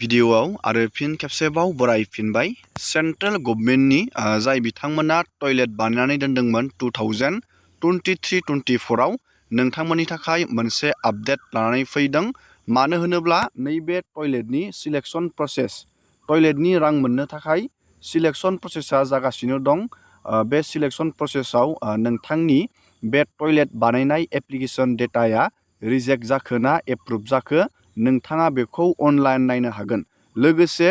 भिडिअआव आरो फिन खेबसेबाव बरायफिनबाय सेन्ट्रेल गभर्नमेन्टनि जाय बिथांमोना टयलेट बानायनानै दोनदोंमोन 2023-24 आव नोंथांमोननि थाखाय मोनसे आपडेट लानानै फैदों। मानो होनोब्ला नैबे टयलेटनि सिलेक्शन प्रसेस, टयलेटनि रां मोननो थाखाय सिलेक्शन प्रसेसा जागासिनो दं। बे सिलेक्शन प्रसेसआव नोंथांनि बे टयलेट बानायनाय एप्लिकेशन डेटाया रिजेक्ट जाखो ना एप्रुभ जाखो नोंथाङा बेखौ अनलाइन नायनो हागोन। लोगोसे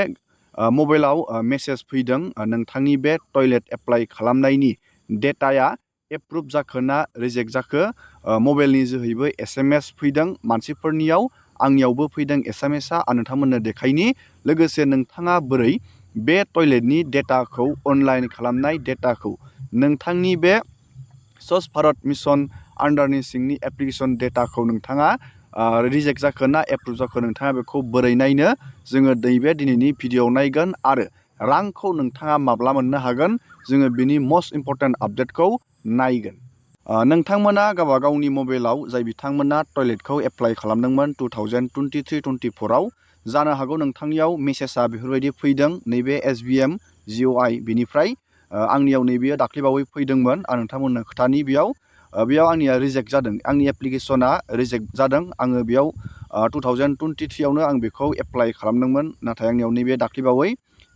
मबाइलाव मेसेज फैदों नोंथांनि बे टयलेट एप्लाइ खालामनायनि डेटाया एप्रुभ जाखो ना रिजेक्ट जाखो मबाइलनि जोहैबो SMS फैदों मानसिफोरनियाव, आंनियावबो फैदों SMSआ आं नोंथांमोननो देखायनि। लोगोसे नोंथाङा बोरै बे टयलेटनि डेटाखौ अनलाइन खालामनाय डेटाखौ नोंथांनि बे स्वच्छ भारत मिशन आन्डारनि सिंनि एप्लिकेशन डेटाखौ नोंथाङा रिजेक्ट जाखो ना एप्रुभ जाखो नोंथाङा बेखौ बोरै नायनो जोङो नैबे दिनैनि भिडिअआव नायगोन आरो रांखौ नोंथाङा माब्ला मोननो हागोन जोङो बिनि मस्ट इम्परटेन्ट आपडेटखौ नायगोन। नोंथांमोना गावबा गावनि मबाइलाव जाय बिथांमोना टयलेटखौ एप्लाइ खालामदोंमोन 2023-24 आव जानो हागौ नोंथांनियाव मेसेजआ बेफोरबायदि फैदों नैबे SBM GOI बेनिफ्राय आंनियाव नैबेयो दाख्लैबावै फैदोंमोन आं नोंथांमोननो खोथानि बेयाव आंनिया रिजेक्ट जादों, आंनि एप्लिकेशना रिजेक्ट जादों। आङो बेयाव 2023 आवनो आं बेखौ एप्लाइ खालामदोंमोन, नाथाय आंनियाव नैबे दाख्लैबावै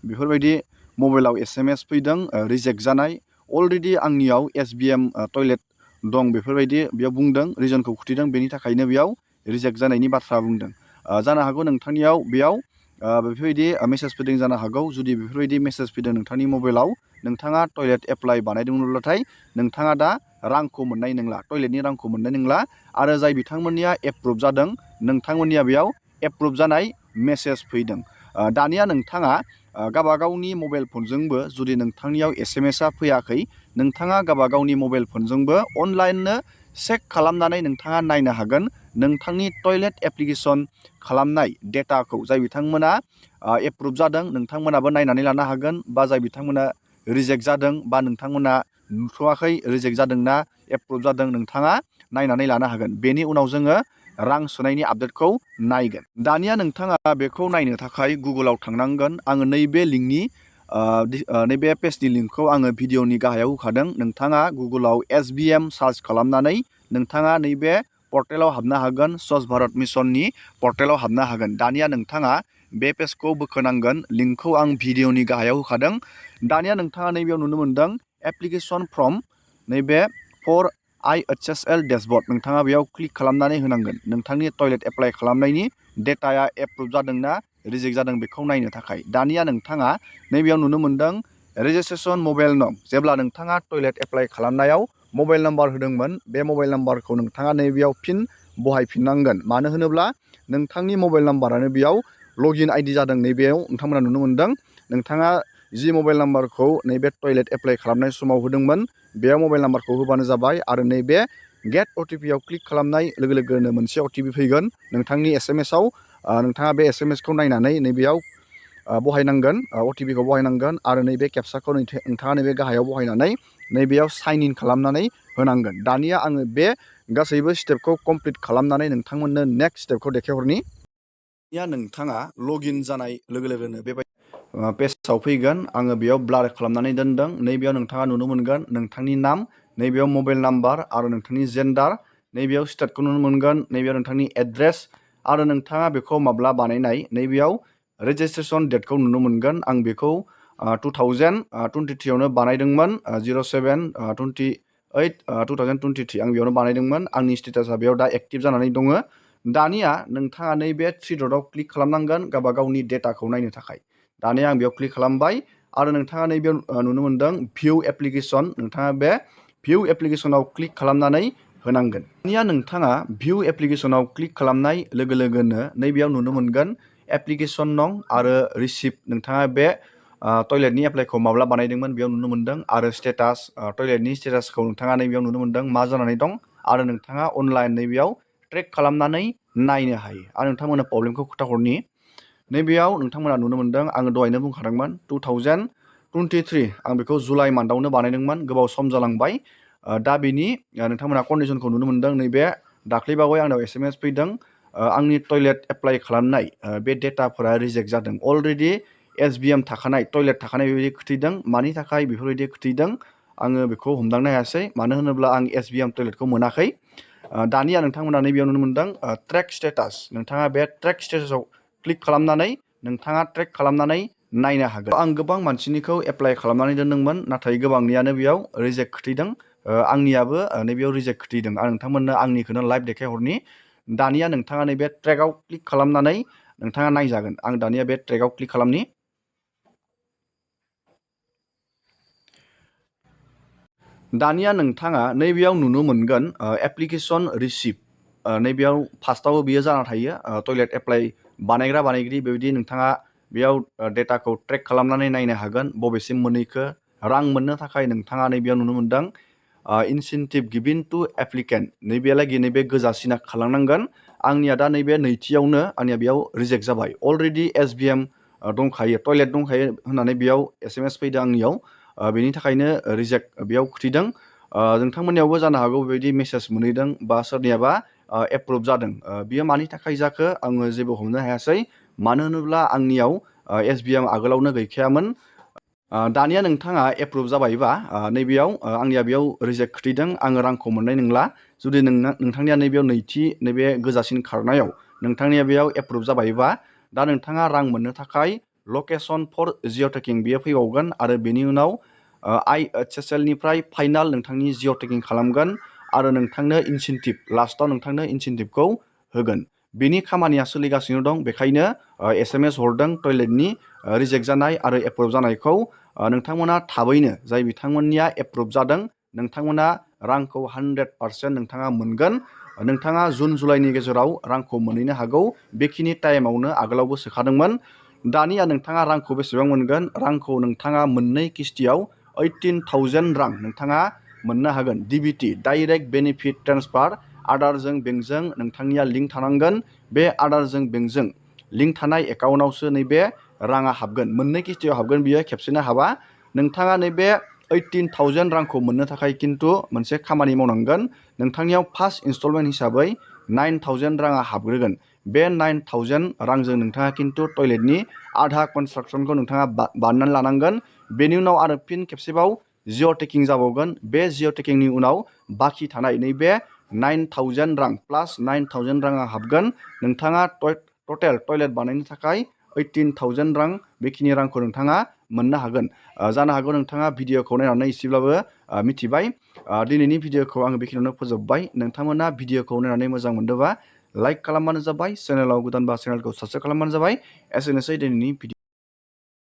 बेफोरबायदि मबाइलाव SMS फैदों रिजेक्ट जानाय। अलरेडि आंनियाव SBM टयलेट दं बेफोरबायदि बेयाव बुंदों, रिजनखौ खिथिदों, बेनि थाखायनो बेयाव रिजेक्ट जानायनि बाथ्रा बुंदों। जानो हागौ नोंथांनियाव बेयाव बेफोरबायदि मेसेज फैदों जानो हागौ। जुदि बेफोरबायदि मेसेज फैदों नोंथांनि मबाइलाव नोंथाङा टयलेट एप्लाइ बानायदोंमोनब्लाथाय नोंथाङा दा रांखौ मोननाय नंला, टयलेटनि रांखौ मोननाय नंला। आरो जाय बिथांमोननिया एप्रुभ जादों नोंथांमोननिया बेयाव एप्रुभ जानाय मेसेज फैदों। दानिया नोंथाङा गावबा गावनि मबाइल फनजोंबो जुदि नोंथांनियाव SMSआ फैयाखै नोंथाङा गावबा गावनि मबाइल फनजोंबो अनलाइननो चेक खालामनानै नोंथाङा नायनो हागोन नोंथांनि टयलेट एप्लिकेशन खालामनाय डेटाखौ। जाय बिथांमोना एप्रुभ जादों नोंथांमोनाबो नायनानै लानो हागोन, बा जाय बिथांमोना रिजेक्ट जादों बा नोंथांमोना नुथ'वाखै रिजेक्ट जादोंना एप्रुभ जादों नोंथाङा नायनानै लानो हागोन। बेनि उनाव जोङो रां सोनायनि आपडेटखौ नायगोन। दानिया नोंथाङा बेखौ नायनो थाखाय गुगोलाव थांनांगोन। आङो नैबे लिंकनि नैबे पेजनि लिंकखौ आङो भिडिअनि गाहायाव होखादों। नोंथाङा गुगोलाव SBM सार्च खालामनानै नोंथाङा नैबे पर्टेलाव हाबनो हागोन, स्वच्छ भारत मिशननि पर्टेलाव हाबनो हागोन। दानिया नोंथाङा बे पेजखौ बोखोनांगोन, लिंकखौ आं भिडिअनि गाहायाव होखादों। दानिया नोंथाङा नैबेयाव नुनो मोनदों एप्लिकेशन फर्म, नैबे फर IHSL डेशबर्ड नोंथाङा बेयाव क्लिक खालामनानै होनांगोन नोंथांनि टयलेट एप्लाइ खालामनायनि डेटाया एप्रुभ जादोंना रिजेक्ट जादों बेखौ नायनो थाखाय। दानिया नोंथाङा नैबेयाव नुनो मोनदों रेजिस्ट्रेसन मबाइल नं। जेब्ला नोंथाङा टयलेट एप्लाइ खालामनायाव मबाइल नाम्बार होदोंमोन बे मबाइल नाम्बारखौ नोंथाङा नैबेयाव फिन बहायफिननांगोन। मानो होनोब्ला नोंथांनि मबाइल नाम्बारानो बेयाव लगइन ID जादों। नैबेयाव नोंथांमोना नुनो मोनदों नोंथाङा जि मबाइल नाम्बारखौ नैबे टयलेट एप्लाइ खालामनाय समाव होदोंमोन बे मबाइल नाम्बारखौ होबानो जाबाय। आरो नैबे गेट OTP आव क्लिक खालामनाय लोगो लोगोनो मोनसे OTP फैगोन नोंथांनि SMSआव। नोंथाङा बे SMSखौ नायनानै नैबेयाव बहायनांगोन, OTP खौ बहायनांगोन आरो नैबे केपसाखौ नोंथाङा नैबे गाहायाव बहायनानै नैबेयाव साइन इन खालामनानै होनांगोन। दानिया आङो बे गासैबो स्टेपखौ कमप्लिट खालामनानै नोंथांमोननो नेक्स्ट स्टेपखौ देखायहरनि। दानिया नोंथाङा लगइन जानाय लोगो लोगोनो बेबायदि पेजआव फैगोन। आङो बेयाव ब्लार खालामनानै दोनदों। नैबेयाव नोंथाङा नुनो मोनगोन नोंथांनि नाम, नैबेयाव मबाइल नाम्बार आरो नोंथांनि जेन्डार, नैबेयाव स्टेटखौ नुनो मोनगोन, नैबेयाव नोंथांनि एड्रेस आरो नोंथाङा बेखौ माब्ला बानायनाय नैबेयाव रेजिस्ट्रेसन डेटखौ नुनो मोनगोन। आं बेखौ 2023 आवनो बानायदोंमोन, 07/28/2023 आं बेयावनो बानायदोंमोन। आंनि स्टेटासा बेयाव दा एक्टिभ जानानै दङ। दानिया नोंथाङा नैबे 3 डटआव क्लिक खालामनांगोन गावबा गावनि डेटाखौ नायनो थाखाय। दानिया आं बेयाव क्लिक खालामबाय आरो नोंथाङा नैबेयाव नुनो मोनदों भिउ एप्लिकेशन, नोंथाङा बे भिउ एप्लिकेशनाव क्लिक खालामनानै होनांगोन। दानिया नोंथाङा भिउ एप्लिकेशनाव क्लिक खालामनाय लोगो लोगोनो नैबेयाव नुनो मोनगोन एप्लिकेशन नं आरो रिसिप्ट। नोंथाङा बे टयलेटनि एप्लाइखौ माब्ला बानायदोंमोन बेयाव नुनो मोनदों आरो स्टेटास, टयलेटनि स्टेटासखौ नोंथाङा नैबेयाव नुनो मोनदों मा जानानै दं आरो नोंथाङा अनलाइन नैबेयाव ट्रेक खालामनानै नायनो हायो। आरो नोंथांमोननो प्रब्लेमखौ खोन्थाहरनि। नैबेयाव नोंथांमोना नुनो मोनदों आङो दहायनो बुंखादोंमोन 2023 आं बेखौ जुलाइ मान्थआवनो बानायदोंमोन, गोबाव सम जालांबाय। दा बेनि नोंथांमोना कन्डिसनखौ नुनो मोनदों। नैबे दाख्लैबावै आंनाव SMS फैदों आंनि टयलेट एप्लाइ खालामनाय बे डेटाफोरा रिजेक्ट जादों। अलरेडि SBM थाखानाय टयलेट थाखानाय बेबायदि खोथैदों। मानि थाखाय बेफोरबायदि खोथैदों आङो बेखौ हमदांनो हायासै। मानो होनोब्ला आं SBM टयलेटखौ मोनाखै। दानिया नोंथांमोना नैबेयाव नुनो मोनदों ट्रेक स्टेटास। नोंथाङा बे ट्रेक स्टेटासाव क्लिक खालामनानै नोंथाङा ट्रेक खालामनानै नायनो हागोन। आं गोबां मानसिनिखौ एप्लाइ खालामनानै दोनदोंमोन, नाथाय गोबांनियानो बेयाव रिजेक्ट खोथैदों। आंनियाबो नैबेयाव रिजेक्ट खोथैदों। आं नोंथांमोननो आंनिखौनो लाइभ देखायहरनि। दानिया नोंथाङा नैबे ट्रेकआव क्लिक खालामनानै नोंथाङा नायजागोन। आं दानिया बे ट्रेकआव क्लिक खालामनि। दानिया नोंथाङा नैबेयाव नुनो मोनगोन एप्लिकेसन रिसिप्ट। नैबेयाव फार्स्टआवबो बियो जाना थायो टयलेट एप्लाइ बानायग्रा बानायगिरि बेबायदि नोंथाङा बेयाव डेटाखौ ट्रेक खालामनानै नायनो हागोन बबेसिम मोनहैखो। रां मोननो थाखाय नोंथाङा नैबेयाव नुनो मोनदों इनसेन्टिभ गिभिन टु एप्लिकेन्ट। नैबेयालागै नैबे गोजासिना खालामनांगोन। आंनिया दा नैबे नैथियावनो आंनिया बेयाव रिजेक्ट जाबाय। अलरेडि SBM दंखायो, टयलेट दंखायो होननानै बेयाव SMS फैदों आंनियाव। बेनि थाखायनो रिजेक्ट बेयाव खोथैदों। नोंथांमोननियावबो जानो हागौ बेबायदि मेसेज मोनहैदों बा सोरनियाबा एप्रुभ जादों। बियो मानि थाखाय जाखो आङो जेबो हमनो हायासै। मानो होनोब्ला आंनियाव SBM आगोलावनो गैखायामोन। दानिया नोंथाङा एप्रुभ जाबायबा नैबेयाव आंनिया बेयाव रिजेक्ट खोथैदों। आङो रांखौ मोननाय नंला। जुदि नोंथांनिया नैबेयाव नैथि नैबे गोजासिन खारनायाव नोंथांनिया बेयाव एप्रुभ जाबायबा दा नोंथाङा रां मोननो थाखाय लकेसन फर जिअ टेकिं बेयो फैबावगोन आरो बेनि उनाव IHSL निफ्राय फाइनाल नोंथांनि जिअ टेकिं खालामगोन आरो नोंथांनो इनसेन्टिभ लास्टाव नोंथांनो इनसेन्टिभखौ होगोन। बेनि खामानिया सोलिगासिनो दं। बेखायनो SMS हरदों टयलेटनि रिजेक्ट जानाय आरो एप्रुभ जानायखौ। नोंथांमोना थाबैनो जाय बिथांमोननिया एप्रुभ जादों नोंथांमोना रांखौ 100% नोंथाङा मोनगोन। नोंथाङा जुन जुलाइनि गेजेराव रांखौ मोनहैनो हागौ। बेखिनि टाइमावनो आगोलावबो सोखादोंमोन। दानिया नोंथाङा रांखौ बेसेबां मोनगोन? रांखौ नोंथाङा मोननै किस्तियाव 18,000 रां नोंथाङा मोननो हागोन। DBT direct benefit transfer. आदारजों बेंकजों नोंथांनिया लिंक थानांगोन। बे आदारजों बेंकजों लिंक थानाय एकाउन्टावसो नैबे राङा हाबगोन। मोननै किस्तियाव हाबगोन, बियो खेबसेनो हाबा। नोंथाङा नैबे 18,000 रांखौ मोननो थाखाय खिन्थु मोनसे खामानि मावनांगोन। नोंथांनियाव फार्स्ट इनस्टलमेन्ट हिसाबै 9,000 राङा हाबग्रोगोन। बे 9,000 रांजों नोंथाङा खिन्थु टयलेटनि आधा कनस्ट्राक्सनखौ नोंथाङा बानायनानै लानांगोन। बेनि उनाव आरो फिन खेबसेबाव जिअ टेकिं जाबावगोन। बे जिअ टेकिंनि उनाव बाखि थानाय नैबे 9,000 रां प्लास 9,000 राङा हाबगोन। नोंथाङा टटेल टयलेट बानायनो थाखाय 18,000 रां बेखिनि रांखौ नोंथाङा मोननो हागोन। जानो हागौ नोंथाङा भिडिअखौ नायनानै एसेब्लाबो मिथिबाय। दिनैनि भिडिअखौ आङो बेखिनियावनो फोजोबबाय। नोंथांमोना भिडिअखौ नायनानै मोजां मोनदोंबा लाइक खालामबानो जाबाय। चेनेलाव गोदानबा चेनेलखौ साबस्क्राइब खालामबानो जाबाय। एसेनोसै दिनैनि भिडिअ।